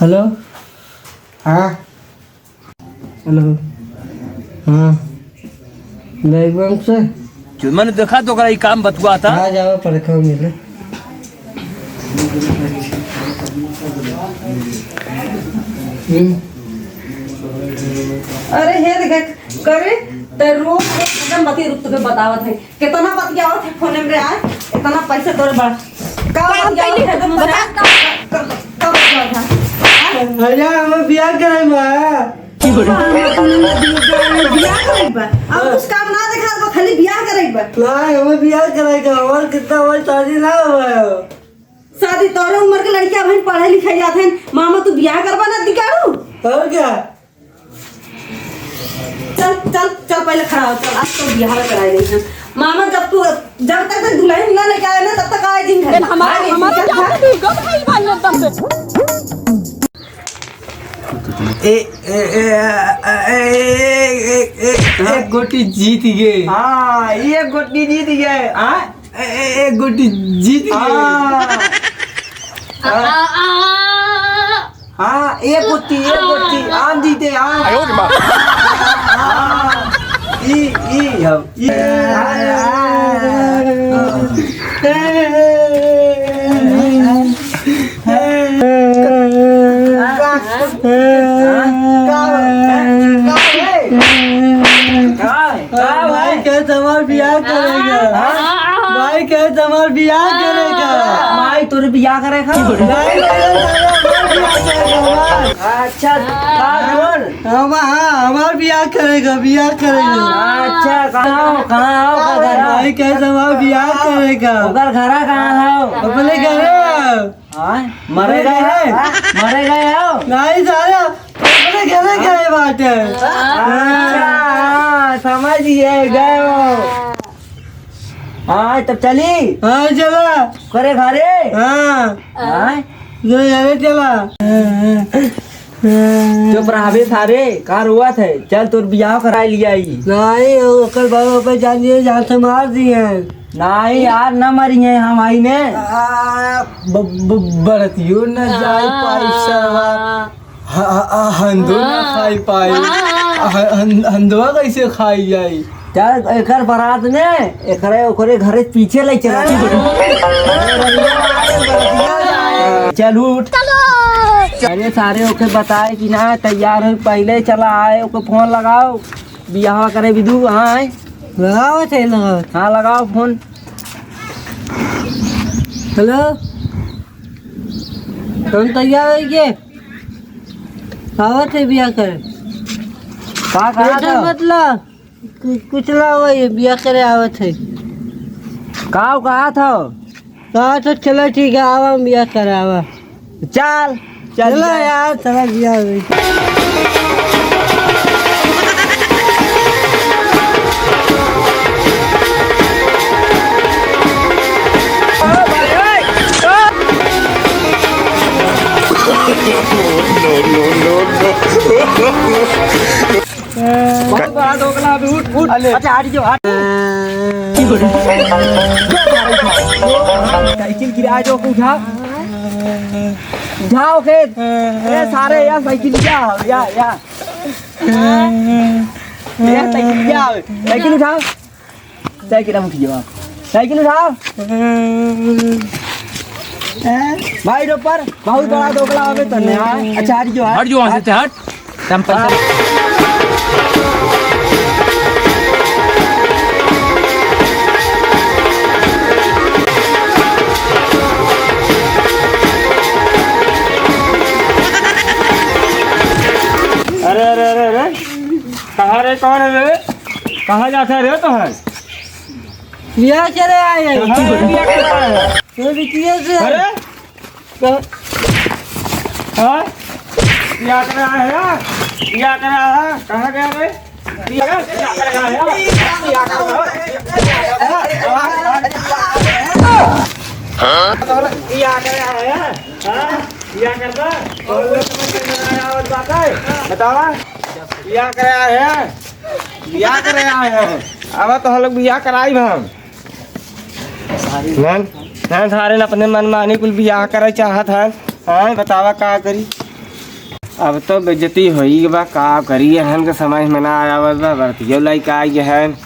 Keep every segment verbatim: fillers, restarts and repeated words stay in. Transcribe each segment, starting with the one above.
हेलो। हाँ। हेलो। हाँ। ले एक बार से। जो मैंने देखा तो ओकरा ई काम बतुआ था। हाँ, जाओ, पर खाओ, मिले। हम्म। अरे, हे देख, करे, ते रोज रोज एकदम बतिया रुक तुके बतावत है। कितना बतियावत है फोन में रे, आय? इतना पैसा तोरे बा। का काम बतियावत कैली? है तुम बता। का, का, का बतियावत है? आय? भैया, हमें बियाह करे बा। बियाह करे बा? अब कुछ काम ना देखा बा, खाली बियाह करे बा। ना, हमें बियाह करे का, हमार कितना, हमार शादी ना हुआ है। शादी तोरे उम्र के लड़कियां अभी पढ़े लिखे जात हैं। मामा, तू बियाह करबा ना दिकारू? और क्या? चल, चल, चल, पहले खड़ा हो, चल, आज तो बियाह कराए नहीं है। मामा, जब तू, जब तक तू दुल्हन ना लेके आए ना, तब तक आए दिन घर। हमारा, आए दिन हमारा घर। क्या है? तू गप नहीं भाई एकदम से। ए, ए, ए, ए, ए, ए, ए, ए, एक गोटी जीत गए। हाँ, एक गोटी जीत गए। हाँ? ए, ए, एक गोटी जीत गए। हाँ। हाँ, एक गोटी, एक गोटी, आम जीते, आम। आयो रे माँ। हाँ, ई, ई, हम, ई। का, का, का, का, का, भाई, कहे तो हमार बियाह करेगा। हाँ? भाई, कहे तो हमार बियाह करेगा। भाई, तोरे बियाह करेगा? भाई, कहे तो हमार बियाह करेगा, हमार। अच्छा, का बोल? हम, हाँ, हमार बियाह करेगा, बियाह करेगा। अच्छा, कहाँ हो, कहाँ हो, कहाँ हो? भाई, कहे तो हमार बियाह करेगा। ओकर घरा कहाँ हो? अपने घरे। हाँ? मरे गए हो? मरे गए हो? नहीं साला, अपने घरे गए बाटे। अच्छा, हाँ, समझ गए, गए हो। हाँ, तब चली। हाँ, चला। करे घरे? हाँ। हाँ? जो घरे चला। चुप रहबे सारे, का रोवत है? चल, तोर बियाह कराए लिया ई। नहीं, ओकर बाबा पे जान दिए, जान से मार दिए। नहीं यार, ना मरी है हम आई में। आ, ब-, ब-, बरतियो न जाए पाई सरवा। ह-, ह-, ह-, हंदो ना खाई पाई। ह-, हन-, हंदवा कैसे खाई जाई? चल, एकर बारात में एकरे, ओकरे घरे पीछे ले चला। चल उठ। अरे सारे, ओके बताए कि ना तैयार हो, पहले चला आए, ओके फोन लगाओ। बियाह करे बिदु, हाँ है? लगावत है, लगावत। हाँ, लगाओ फोन। हेलो, तुम तैयार हो के? आवत है बियाह करे। का कहा tension था? मत ला, कु-, कुछ ना हो, ये बियाह करे आवत है। का कहा था? हाँ, तो चलो ठीक है, आवा, हम बियाह करावा। चल, चल चलो जा। यार, चला बियाह हो गई। No, no, no, no। बहुत बड़ा दोगला अभी, उठ, उठ। अले। अच्छा, हट जाओ, हट। साइकिल गिरा जो, उठा। उठाओ के। ए, सारे, या साइकिल क्या हो? या, या। या साइकिल क्या हो? साइकिल उठाओ। साइकिल हम उठिए, साइकिल उठाओ। भाई, ऊपर बहुत बड़ा दोगला होवे तन्ने, हाँ। अच्छा, हट जो, हट। हट जो वहाँ से, हट। हम पैसा अरे, अरे, अरे, अरे, कहाँ रे, कौन है रे? कहाँ जाता है रे तोहर? बियाह करे आए हैं। कहाँ रे बियाह करे आए हैं? ये बिटिया से। अरे? कहाँ? हाँ? बियाह करे आए हैं? बियाह करे आए हैं? कहाँ गया रे? बियाह करे आए हैं? बियाह करे आए हैं? हाँ? बियाह करे आए हैं? हाँ? बियाह करबा? और लोग समझ के ना आवत बात है। बतावा। बियाह करे आए हैं? बियाह करे आए हैं। अब तो हम लोग बियाह कराई हम। नैन, नैन सारे न अपने मनमानी कुल बियाह करे चाहत हैं। हाँ, बतावा का करी? अब तो बेइज्जती होई बा, का करी, एहन के समझ में ना आवत बा। बरतियो लइका आई हैं,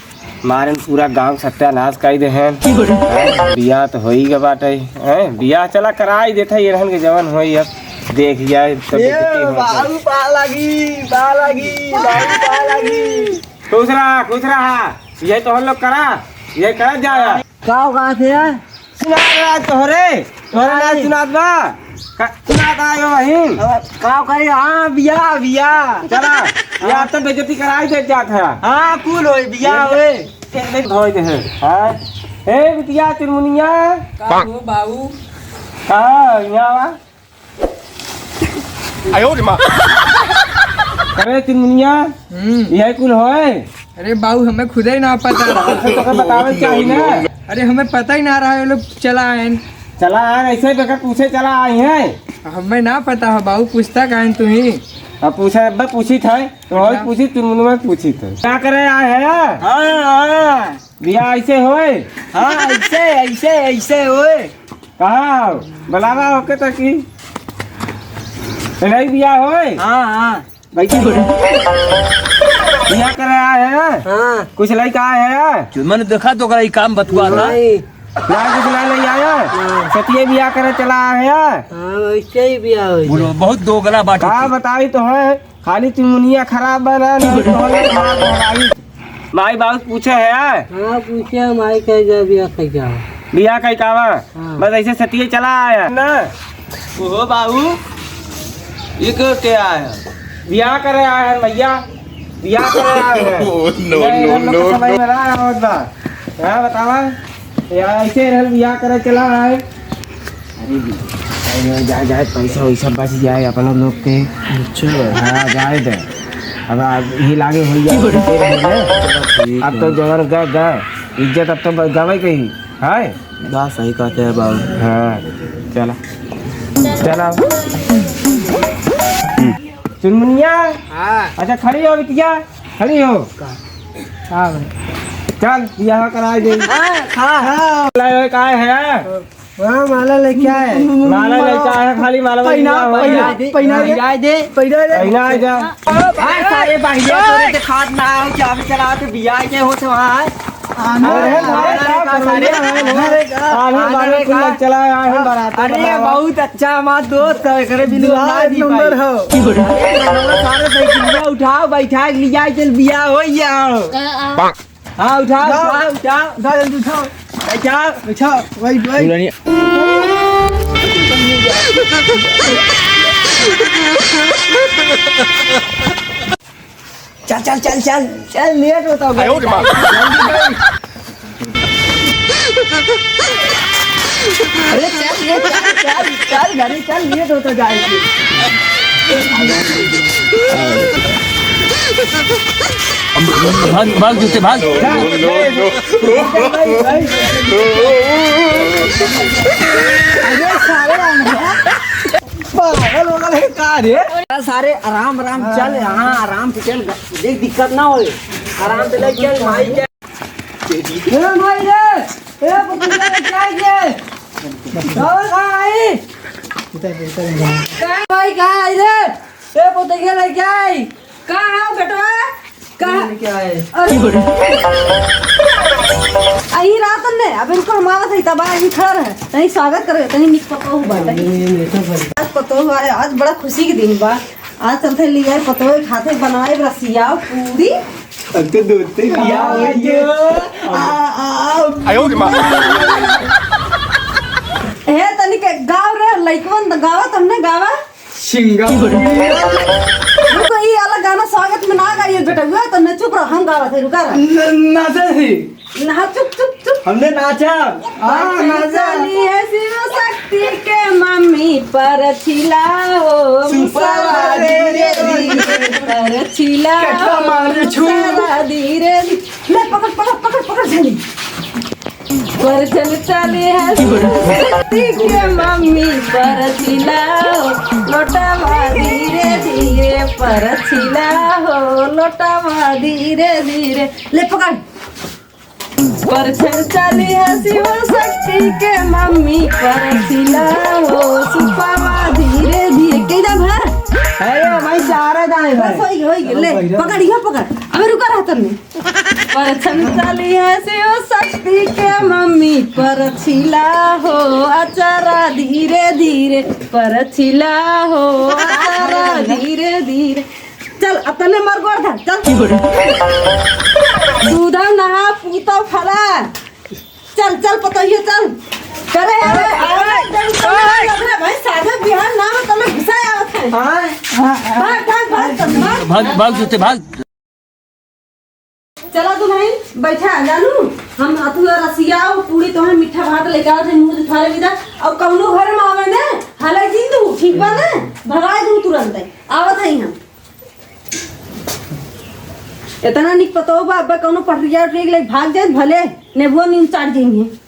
मारन पूरा गांव सत्यानाश कई देहन। बियाह तो होई गे बाटे, हैं? बियाह चला कराई देत है, एहन के जवन होई अब देख जाए तो ए, बेइज्जती होई। बाबू पा लगी, पा लगी, बाबू पा लगी। खुश रहा, खुश रहा। ये तो हम लोग करा, ये करा जाया। का हो, कहाँ से है? सुनात रहा तोहरे, तोहरे ना अरे। सुनात बा? का, सुनात आयो बहिन? अब का करी? हाँ, बियाह, बियाह। चला, यार तो बेइज्जती कराई दे जात है। हाँ, कुल होई, बियाह ये होई। एक दिन धोई दे है। हाँ? ए बिटिया चुनमुनिया। का हो बाऊ? कहाँ? यहाँ आवा। अरे चुनमुनिया, हम्म। यही कुल होए? अरे बाऊ, हमें खुदे ना पता रहा। अच्छा, तोके बतावे के चाही ना। अरे, हमें पता ही ना रहा, ये लोग चला आए। चला आए, ऐसे बेकर पूछे चला आए हैं। हमें ना पता है बाऊ, पूछता काहे तू ही? अब पूछे, अब पूछी था, तो और अच्छा। पूछी, चुनमुनिया पूछी था। का करे आए हैं? हाँ, हाँ। बियाह ऐसे होए? हाँ, ऐसे, ऐसे, ऐसे होए। कहाँ हो? बुलावा होके तो की। नहीं बियाह होए? हाँ, हाँ। बैठी हो। बियाह करे आए हैं? हाँ। कुछ लइका आए हैं? मैंने देखा तो ओकरा ई काम बतुआ था। नहीं। ना कुछ ना ले आया? हाँ। सतिये बियाह करे चला आए हैं? हाँ, वैसे ही बियाह हो बोलो, जाए। बहुत दोगला बात का होती। बताई तो है। खाली चुनमुनिया खराब बना, नहीं तो हम लोग मार धराई। माई बाबू पूछे है? हाँ, पूछे, माई कहे जा बियाह कई का हो? बियाह कई का बा? हाँ। बस ऐसे सतिये चला आया ना। ओहो बाबू, ये क्यों के आया है? बियाह करे आए हैं भैया, बियाह करे आए हैं। Oh, no, नहीं, no, हम लोग no, के समय no। में रहा है और बा। हाँ, बतावा। या ऐसे रहल बियाह करे चला आए। अरे, अरे, जाए, जाए, पैसा वैसा बच जाए अपनों लोग के। अच्छा। हाँ, जाए दे। अब, अब ये लागे हो गया, ठीक है। अब तो जवन गए, गए, इज्जत अब तो गवे गई, है? बात सही कहते हैं बाबू। हाँ, चला, चला। चुनमुनिया। हाँ। अच्छा, खड़ी हो बिटिया, खड़ी हो। का? हाँ भाई। चल, बियाह कराए दे। हाँ, हाँ, हाँ। लाई, ओए, काय है? हाँ, माला लेके आए। माला लेके आए, खाली माला पहिना, लेके आए। पहिना दे, पहिना दे। पहिना दे। पहिना दे। पहिना जा। हाँ, सारे बहिनिया तोरे से खात ना हो, चाबी चला के बियाह के हो तो वहाँ। अरे, अरे, अरे, का सारे? अरे, का? आने वाले कुल चला आए हैं बारात में, अरे, बतावा। बहुत अच्छा हमार दोस्त है, एकरे बिनु दुल्हा ना जी नंबर भाई। हो। अरे, सारे साइकिलिया उठाओ, बैठा के लिया, चल बियाह हो जाओ। हाँ, उठाओ, उठाओ। उठाओ, उठाओ, जल्दी उठाओ। बैठाओ। बैठाओ, वही, वही। दुल्हनिया। चल, चल, चल, चल, चल, लेट होता होगा। आयो रे माँ। जल्दी, जल्दी। अरे चल, ले, चल, चल, चल, घरे चल, लेट होता जाएगी। भाग, भाग, जूते, भाग। अरे सारे पागल हो गए का रे? सारे आराम, आराम चल, हाँ, आराम से चल, देख दिक्कत ना होए, आराम से ले चल, माई के ए माई रे, ए पुतलिया लेके आई रे। कहाँ आई? कहाँ भाई, कहाँ आई रे? ए पुतलिया लेके आई। कहाँ है बेटवा? कहाँ? लेके आए। अरे। अही रात ने, अब इनको हम आवत है, तब अही खड़ा रहे। तनी स्वागत करे, तनी निक पतोह बाटे। आज पतोह आए, आज बड़ा खुशी के दिन बा। आज चलते लिया पतोह खाते बनाए रसिया पूरी। अब तो दोस्ते बियाह हो गया। आ, आ, आ। आयो रे माँ। हे, तनिक गाव रे, लइकवन गावा, तुमने गावा। सिंगापुर। रुको, ई अलग गाना स्वागत में ना गाइए बेटा, हुआ तो न चुप रहो, हम गावा थे, रुका रहो। न-, नाचे थे। ना, चुप, चुप, चुप। हमने नाचा। हाँ, नाचा। चली है शिव शक्ति के मम्मी पर छिला हो, मुसवा धीरे धीरे पर छिला हो, कटवा मारे छू। मुसवा धीरे धीरे। ले, पकड़, पकड़, पकड़, पकड़, जल्दी। पर चल चली है शिव शक्ति के मम्मी पर छिला हो, लोटवा धीरे धीरे पर छिला हो, लोटवा धीरे धीरे। ले, पकड़। पर छन चली है शिव शक्ति के मम्मी पर छिला हो, सुपवा धीरे धीरे। के दम है? अरे भाई, सारा दाएं भाई। बस होई, होई, ले, पकड़, इहो पकड़। अबे रुका रहा तन्ने। परछन चली है शिव शक्ति के मम्मी, परछिला हो अचारा धीरे धीरे, परछिला हो अचारा धीरे धीरे। चल, अब तन्ने मर गोड़ धर, चल। दूधा नहा पूतो फला। चल, चल, पतोहियो, चल। करे, अरे, अरे, अरे, अरे, अरे, भाई, साधे बिहान ना हो, तले घुसा आवत है। हाँ। भाग, भाग, भाग, चल, भाग। भाग, भाग, जूते भाग। चला दुल्हन, बैठा, जानू, हम अथु रसिया और पूरी तोहर मीठा भात लेके आवत है, मुँह उठा ले विदा, और कौनो घर में आवे ने, हले जिन दू, ठीक बा ने, भगाए दू तुरंत, आवत है हम। इतना निक पतोह बा, अब कौनो पटरिया उटरिया के लगे भाग जाए, भले नेबुआ नीम चाट जाइए।